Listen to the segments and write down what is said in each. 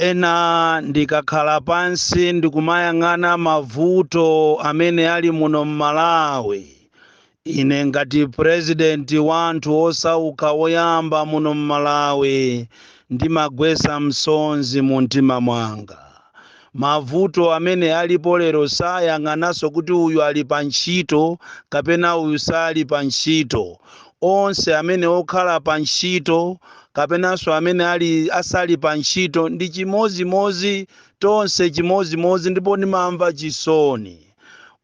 Pena ndikakhala pansi ndikumayang'ana mavuto amene ali muno m'Malawi, ine ngati purezidenti wa anthu osauka woyamba muno m'Malawi, ndimagwesa msonzi mu mtima mwanga. Mavuto amene alipo lero sayang'ananso kuti uyu ali pa ntchito kapena uyu sali pa ntchito. Onse amene okhala pa ntchito kapenanso amene ali asali pa ntchito ndi chimozimozi, tonse chimozimozi. Ndipo ndimamva chisoni.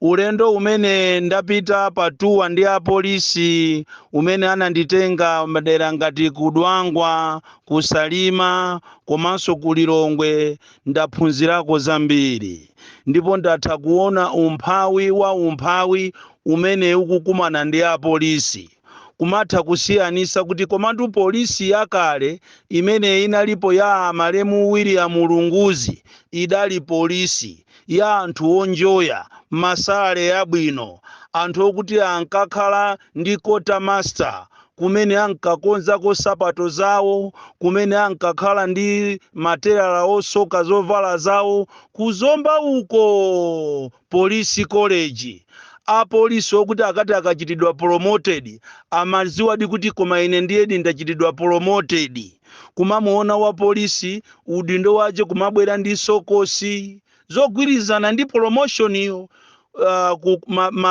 Ulendo umene ndapita pa tour ndi apolisi, umene ananditenga madera ngati ku Dwangwa, ku Salima komanso ku Lilongwe, ndaphunzirako zambiri ndipo ndatha kuona umphawi wa umphawi umene ukukumana ndi apolisi, kumatha kusiyanisa kuti komatu polisi yakale imene inalipo ya malemu William Lunguzi idali polisi ya anthu onjoya ma salary abwino, anthu okuti ankakhala ndi quartermaster kumene ankakonzako sapato zawo, kumene ankakhala ndi matelala osoka zovala zawo. Kuzomba uko, Police College, apolisi okuti akati akachitidwa promoted amaziwadi kuti koma ine ndiyedi ndachitidwa promoted. Kumamuona wa polisi udindo wace kumabwera ndi sokosi zogwirizana ndi promotion iyo,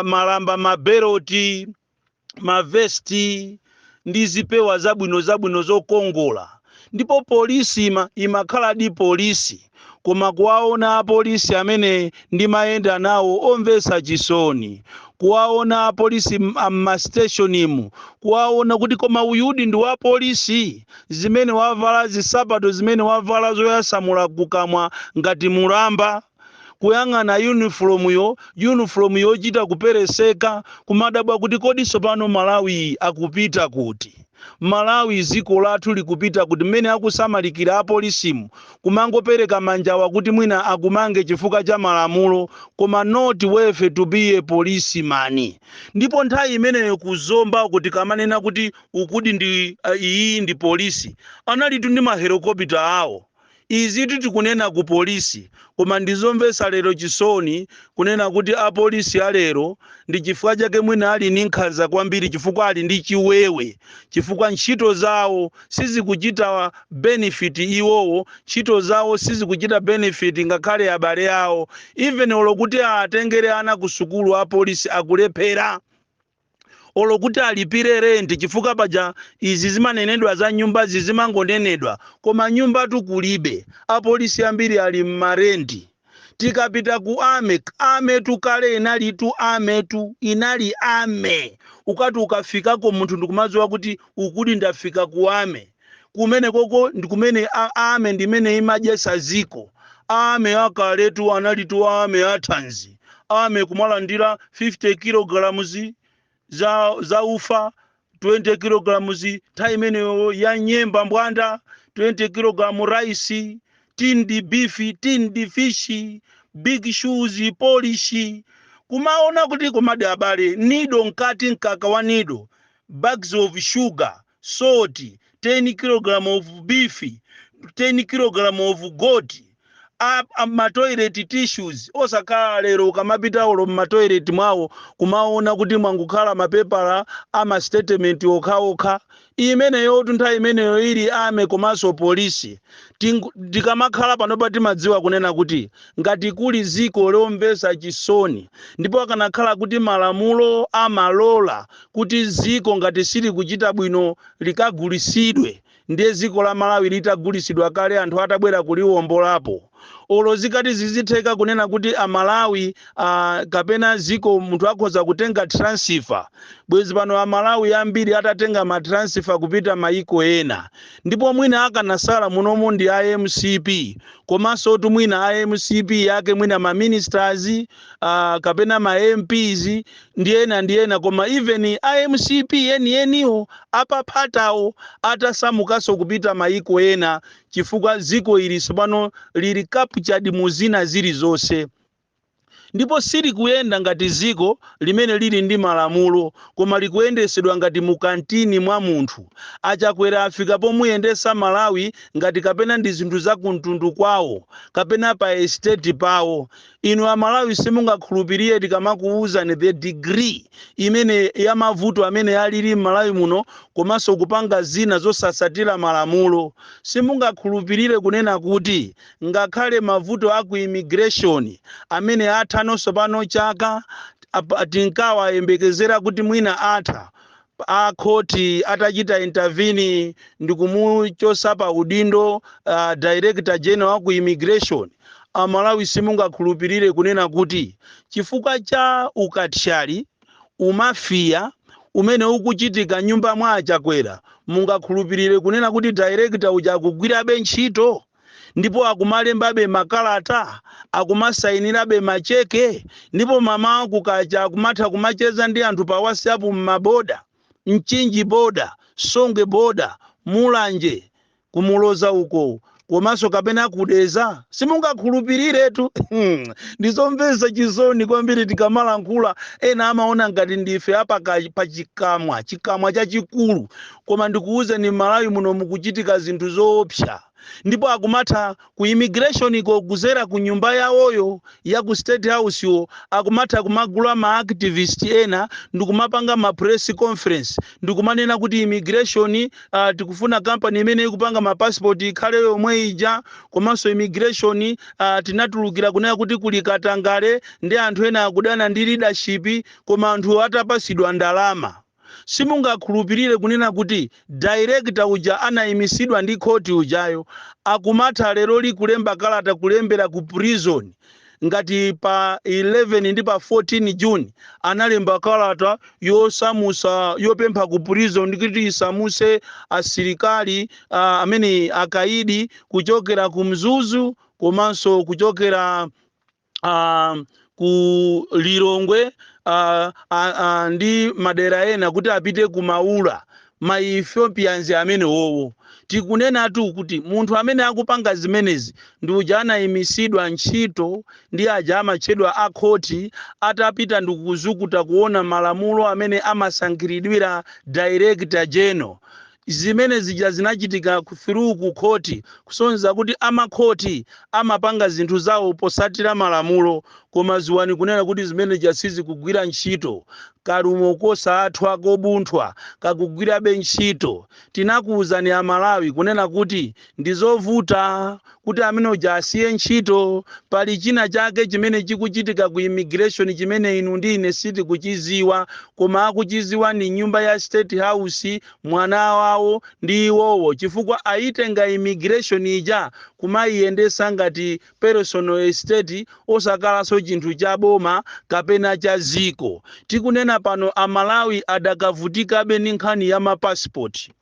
malamba, mabeloti, mavesti ndi zipewa zabwino zabwino zokongola. Ndipo polisi imakhaladi polisi. Koma kuwaona apolisi amene ndimayenda nawo, omvetsa chisoni kuwaona apolisi m'masiteshonimu, kuwaona kuti koma uyudi ndi wa polisi, zimene wavala, zisapato zimene wavala zoyasamula kukamwa ngati mulamba, kuyang'ana uniform yo, uniform yochita kupereseka, kumadabwa kuti kodi tsopano Malawi akupita kuti? Malawi, dziko lathu likupita kuti? Mmene akusamalira apolisimu, kumangopereka manjawa kuti mwina akumange chifukwa cha malamulo, koma not worth to be a policeman. Ndipo nthawi imeneyo kuzomba kuti kamanena kuti ukudi ndi iyi ndi polisi, analitu ndi ma helicopter awo. Izi tikunena ku polisi, koma ndizomvetsa lero chisoni kunena kuti apolisi alero ndi chifukwa chake mwina ali ndi nkhanza kwambiri, chifukwa ali ndi chiwewe, chifukwa ntchito zawo sizikuchita benefit iwowo, ntchito zawo sizikuchita benefit ngakhale abale awo. Even olo kuti atengere ana ku sukulu, apolisi akulephera, olo kuti alipire rent, chifukwa paja izi zimanenedwa za nyumbazi zimangonenedwa, koma nyumba tukulibe. Apolisi ambiri ali mma rent. Tikapita ku army, army tukale inali tu army tu inali army. Ukati ukafikako munthu ndikumadziwa kuti ukudi ndafika ku army. Kumene koko ndikumene army ndimene imadyesa ziko. Army akaletu anali tu army athanzi, army kumalandira 50 kilograms za ufa, 20 kilograms nthawi imeneyo ya nyemba mbwanda, 20 kilogram rice, tinned beef, tinned fish, big shoes polish. Kumaona kuti komadi abale, Nido mkati, mkaka wa Nido, bags of sugar, salt, 10 kilogram of beef, 10 kilogram of goat, ma toilet tissues. Osakhala lero ukamapita ulo mma toilet mwawo kumaona kuti mwangukhala mapepala ama statement okhaokha. Imeneyo nthawi imeneyo ili army komanso polisi. Tikamakhala panopa timadziwa kunena kuti ngati kuli ziko lomvetsa chisoni, ndipo akanakhala kuti malamulo amalola kuti ziko ngati sili kuchita bwino likagulisidwe, ndiye ziko la Malawi litagulisidwa kale, anthu atabwera kuliwombolapo. Olo zikati zizitheka kunena kuti Amalawi kapena ziko munthu akhoza kutenga transfer, bwezi pano Amalawi ambiri atatenga ma transfer kupita maiko ena. Ndipo mwina akanasala munomu ndi a MCP, komanso tu mwina a MCP yake, mwina ma ministers kapena ma MPs ndi ena ndi ena. Koma even a MCP enieniwo apaphatawo atasamukanso kupita maiko ena, chifukwa ziko ili tsopano lili captured mu zina zilizonse. Ndipo silikuyenda ngati ziko limene lili ndi malamulo, koma likuyendesedwa ngati mukantini mwa munthu. Achakwera afika pomuyendesa Malawi ngati kapena ndi zinthu za kumtundu kwawo kapena pa estate pawo. Inu Amalawi, simungakhulupirire tikamakuwuzani the degree imene ya mavuto amene alili m'Malawi muno, komanso kupanga zina zosasatira malamulo. Simungakhulupirire kunena kuti ngakhale mavuto aku immigration amene athanonso pano chaka tinkawayembekezera kuti mwina atha akhoti atachita intervene ndikumuchosa pa udindo director general wa ku immigration. Amalawi, simungakhulupirire kunena kuti chifukwa cha ukathyali, umafia umene ukuchitika nyumba mwa Achakwera, mungakhulupirire kunena kuti director uja akugwirabe ntchito, ndipo akumalembabe makalata, akumasayinirabe macheke, ndipo mama kukacha akumatha kumacheza ndi anthu pa WhatsApp m'maboda, Mchinji border, Songwe border, Mulanje, kumuloza uko, komanso kapena kudeza? Simungakhulupiriretu. Ndizomvetsa chisoni kwambiri. Tikamalankhula, ena amaona ngati ndife apa pa chikamwa, chikamwa chachikulu, koma ndikuwuzeni, Malawi muno mukuchitika zinthu zoopsa. Ndipo akumatha ku immigration iko, kuzera ku nyumba yawoyo ya ku State House yo, akumatha kumagula ma activist ena ndikumapanga ma press conference ndikumanena kuti immigration, tikufuna kampani imene ikupanga ma passport ikhale yomwe ija, komanso immigration, tinatulukira kunena kuti kuli katangale ndi anthu ena akudana ndi leadership. Koma anthu atapasidwa ndalama, simungakhulupirire kunena kuti director uja anayimisidwa ndi khoti ujayo akumatha lero likulemba kalata, kulembera ku prison. Ngati pa 11 ndi pa 14 June analemba kalata yosamusa, yopempha ku prison kuti isamuse asilikali, amene akaidi kuchokera ku Mzuzu komanso kuchokera ku Lilongwe ndi madera ena kuti apite ku Maula, ma Ethiopians amene wowo. Tikunenatu kuti munthu amene akupanga zimenezi ndi uja anayimisidwa ntchito ndi aja amatchedwa akhoti, atapita ndikuzukuta kuona malamulo amene amasankhiridwira director general. Zimene zija zinachitika through ku khoti, kusonyeza kuti amakhoti amapanga zinthu zawo posatira malamulo. Koma ziwani kunena kuti zimene zija sizikugwira ntchito. Kalumo kosathwa kobunthwa kakugwirabe ntchito. Tinakuwuzani Amalawi kunena kuti ndizovuta kuti amene uja asiye ntchito. Pali china chake chimene chikuchitika ku immigration chimene inu ndi ine sitikuchiziwa, koma akuchiziwa ni nyumba ya State House, mwana wawo ndi iwowo, chifukwa ayitenga immigration ija kumayiyendesa ngati personal estate, osakalanso chinthu cha boma kapena cha ziko. Tikunena pano, Amalawi adakavutikabe ndi nkhani ya mapasipoti.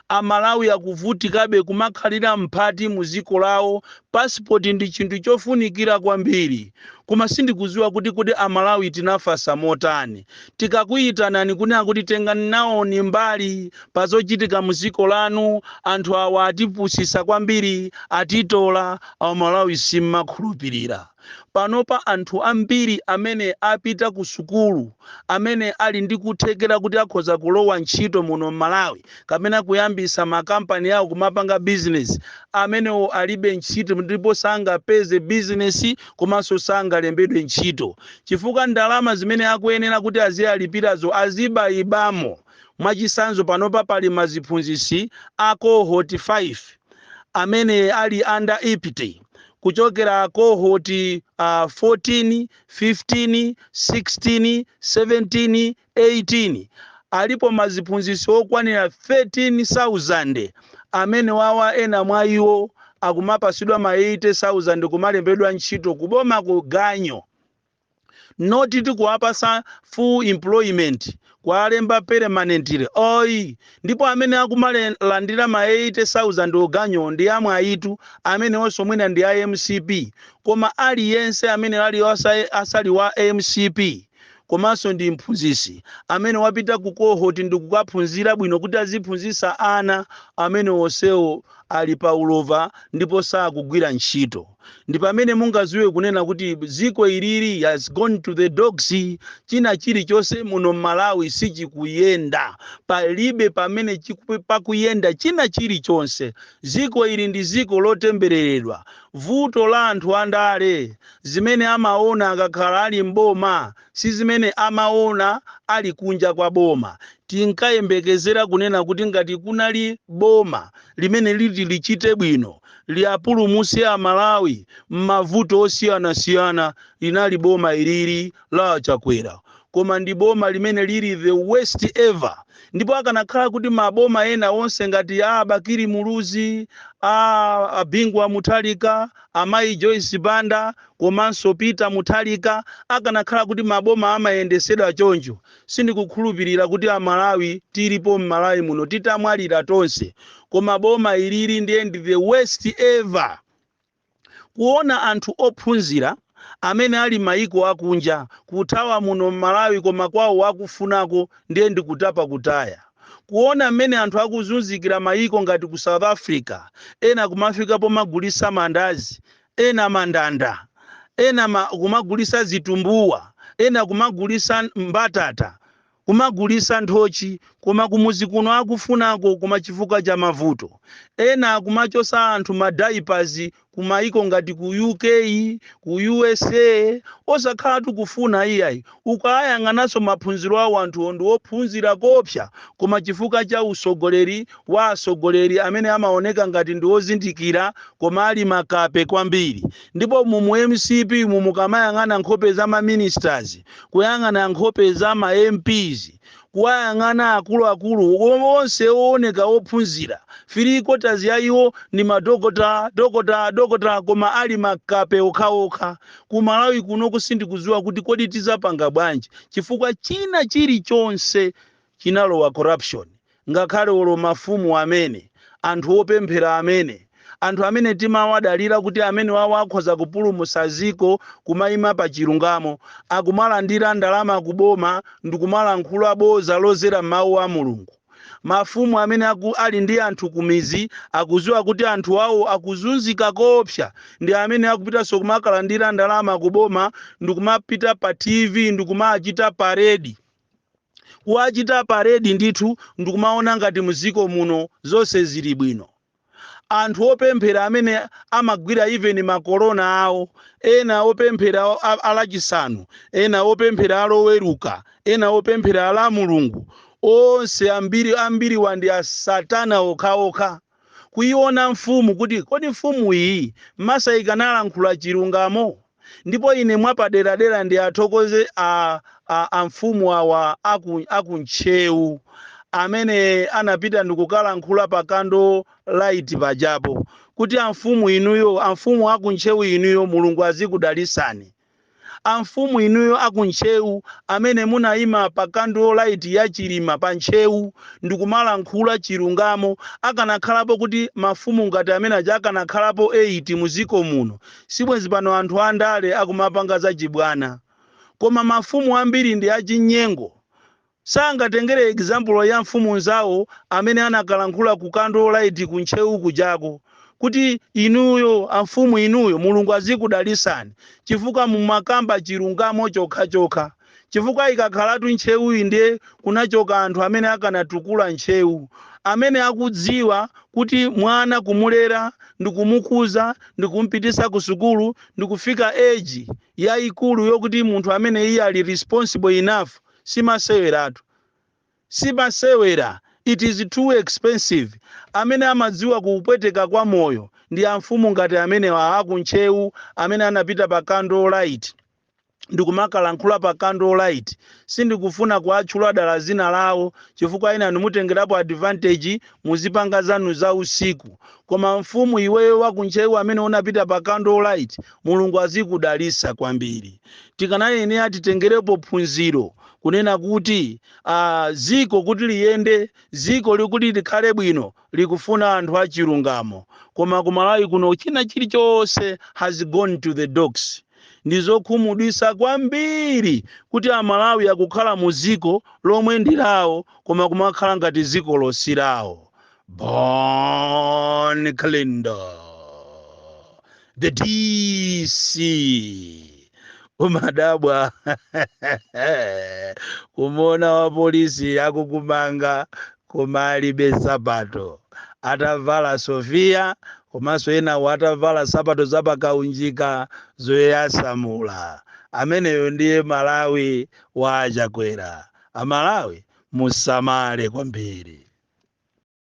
Amalawi akuvutikabe kumakhalira mphati mu ziko lawo. Pasipoti ndi chinthu chofunikira kwambiri, koma sindikuziwa kuti Amalawi tinafasa motani. Tikakuyitanani kunena kuti tengani nawoni mbali pazochitika mu ziko lanu, anthu awa atipusisa kwambiri, atitola, Amalawi simmakhulupirira. Panopa anthu ambiri amene apita ku sukulu, amene ali ndi kuthekera kuti akhoza kulowa ntchito muno m'Malawi kapena kuyambisa makampani awo kumapanga business, amenewo alibe ntchito, ndipo sangapeze business komanso sangalembedwe ntchito, chifukwa ndalama zimene akuyenera kuti aziyalipirazo azibayibamo. Mwachisanzo, panopa pali maziphunzitsi a cohort 5 amene ali under IPTE, kuchokera cohort 14, 15, 16, 17, 18. Alipo maziphunzitsi okwanira 13,000 amene wawa ena mwa iwo akumapasidwa ma 80,000 kumalembedwa ntchito kuboma ku ganyo, not tikuwapasa full employment, kuwalemba permanently oyi. Ndipo amene akumalandira ma 80,000 oganyo ndi amwayitu, amene onso mwina ndi a MCP. Koma aliyense amene ali asali wa MCP komanso ndi mphunzitsi amene wapita ku cohort ndi kukaphunzira bwino kuti aziphunzitsa ana, amene onsewo ali pa ulova ndipo sakugwira ntchito. Ndi pamene mungaziwe kunena kuti ziko ilili has gone to the dogs. China chilichonse muno Mmalawi sichikuyenda, palibe pamene pakuyenda china chilichonse. Ziko ili ndi ziko lotembereredwa. Vuto la anthu andale, zimene amaona akakhala ali mboma si zimene amaona ali kunja kwa boma. Tinkayembekezera kunena kuti ngati kunali boma limene liti lichite bwino, liapulumutse Amalawi m'mavuto osiyanasiyana, linali boma ilili la Chakwera, koma ndi boma limene lili the worst ever. Ndipo akanakhala kuti maboma ena onse ngati a Bakili Muluzi, a Bingu wa Mutharika, amayi Joyce Banda komanso Peter Mutharika, akanakhala kuti maboma amayendesedwa choncho, sindikukhulupirira kuti Amalawi tilipo m'Malawi muno titamwalira tonse. Koma boma ilili ndiye ndi the worst ever. Kuona anthu ophunzira amene ali maiko akunja kuthawa muno m'Malawi, koma kwawo akufunako, ndiye ndikutapa kutaya. Kuona mmene anthu akuzunzikira maiko ngati ku South Africa, ena kumafikapo magulisa mandazi, ena mandanda, ena kumagulisa zitumbuwa, ena kumagulisa mbatata, kumagulisa nthochi, koma kumuzi kuno akufunako, koma chifukwa cha mavuto, ena akumachosa anthu ma diapers kumaiko ngati ku UK, ku USA, osakhala tikufuna iyayi. Ukayang'ananso maphunziro awo, anthuwo ndi ophunzira kopsa, koma chifukwa cha usogoleri wa asogoleri amene amaoneka ngati ndi ozindikira koma ali makape kwambiri. Ndipo mumu MCP mumukamayang'ana nkhope za ma ministers, kuyang'ana nkhope za ma MPs, kuwayang'ana akuluakulu onse ooneka ophunzira, three quarters ya iwo ndi madokota, dokota, dokota, koma ali makape okhaokha. Ku Malawi kuno sindikudziwa kuti kodi tizapanga bwanji, chifukwa china chilichonse chinalowa corruption. Ngakhale olo mafumu amene, anthu opemphera amene, anthu amene timawadalira kuti amene wawo akhoza kupulumutsa ziko, kumayima pa chilungamo, akumalandira ndalama kuboma ndikumalankhula boza lozera mawu a Mulungu. Mafumu amene ali ndi anthu kumizi, akudziwa kuti anthu awo akuzunzika kopsa, ndi amene akupitanso kumakalandira ndalama kuboma ndikumapita pa TV ndikumachita parade, kuwachita parade ndithu, ndikumaona ngati muziko muno zonse zili bwino. Anthu opemphera amene amagwira even makolona awo, ena opemphera alachisanu, ena opemphera aloweruka, ena opemphera ala Mulungu, onse ambiri ambiri wandi asatana okhaokha. Kuiona mfumu kuti kodi mfumu iyi masa ikanalankhula chilungamo? Ndipo ine mwapaderadera ndi athokoze a mfumu awa akuntchewu amene anapita ndikukalankhula pa candle light pajapo, kuti amfumu inuyo, amfumu akuntchewu inuyo, Mulungu azikudalisani. Amfumu inuyo akuntchewu amene munayima pa candle light ya Chilima pa Ntchewu ndikumalankhula chilungamo, akanakhalapo kuti mafumu ngati amene aja akanakhalapo 8 muziko muno, sibwenzi pano anthu andale akumapanga zachibwana. Koma mafumu ambiri ndi achinyengo, sangatengere example ya mfumu nzawo amene anakalankhula ku candle light ku Ntchewu kujako, kuti inuyo amfumu inuyo, Mulungu azikudalisani chifukwa mumakamba chilungamo chokhachokha. Chifukwa ikakhalatu Ntchewuyi, ndiye kunachoka anthu amene akanatukula Ntchewu, amene akudziwa kuti mwana kumulera ndikumukuza ndikumpitisa ku sukulu ndikufika age yayikulu yokuti munthu amene iye ali responsible enough, simaseweratu, simasewera, it is too expensive. Amene amadziwa kupweteka kwa moyo ndi amfumu ngati amene akuntchewu amene anapita pa candle light ndikumakalankhula pa candle light. Sindikufuna kuatchula dala zina lawo chifukwa ina ndimutengerapo advantage muzipanga zanu za usiku. Koma mfumu iweyo wakuntchewu amene unapita pa candle light, Mulungu azikudalisa kwambiri. Tikanayenera titengerepo phunziro kunena kuti ziko kuti liyende, ziko likuti likhale bwino, likufuna anthu achilungamo. Koma kumalawi kuno china chilichonse has gone to the dogs. Ndizokhumudwitsa kwambiri kuti Amalawi akukhala mu ziko lomwe ndi lawo, koma kumakhala ngati ziko losilawo. Bon Kalindo, The DC. Umadabwa kumuona wa polisi akukumanga koma alibe sapato, atavala Sofia, komanso enawo atavala sapato zapakaunjika zoyasamula. Ameneyo ndiye Malawi wa Achakwera. Amalawi, musamale kwambiri.